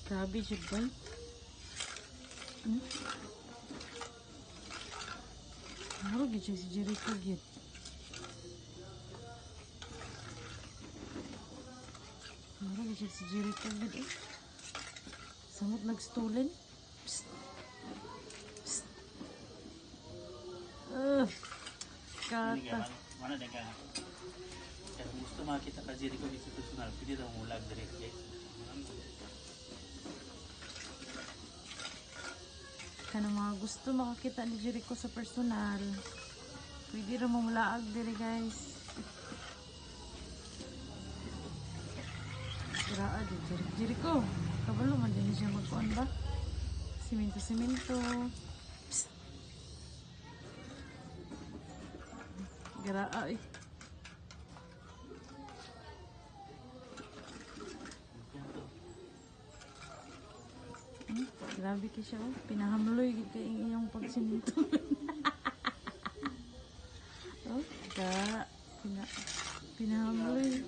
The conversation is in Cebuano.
Grabe siya ba? Murag gyud siya si Jericho gyud. Murag gyud siya si Jericho gyud eh. Samot nagstolen. Psst. Psst. Ugh. Kata. Mana din ka? Kaya kung gusto makita ka Jericho dito sa personal, pwede daw mulag direct, guys. Kanang mga gusto makakita ni Jericho sa personal, pwede ra mo mulaag diri, guys. Siraa di Jericho. Jericho, kabalo man din siya magkuan ba? Simento, simento. Psst. Garaa eh. Grabe kay siya oh. Pinahamloy gid kay ang iyong pagsiminto. Oh, ga pina pinahamloy.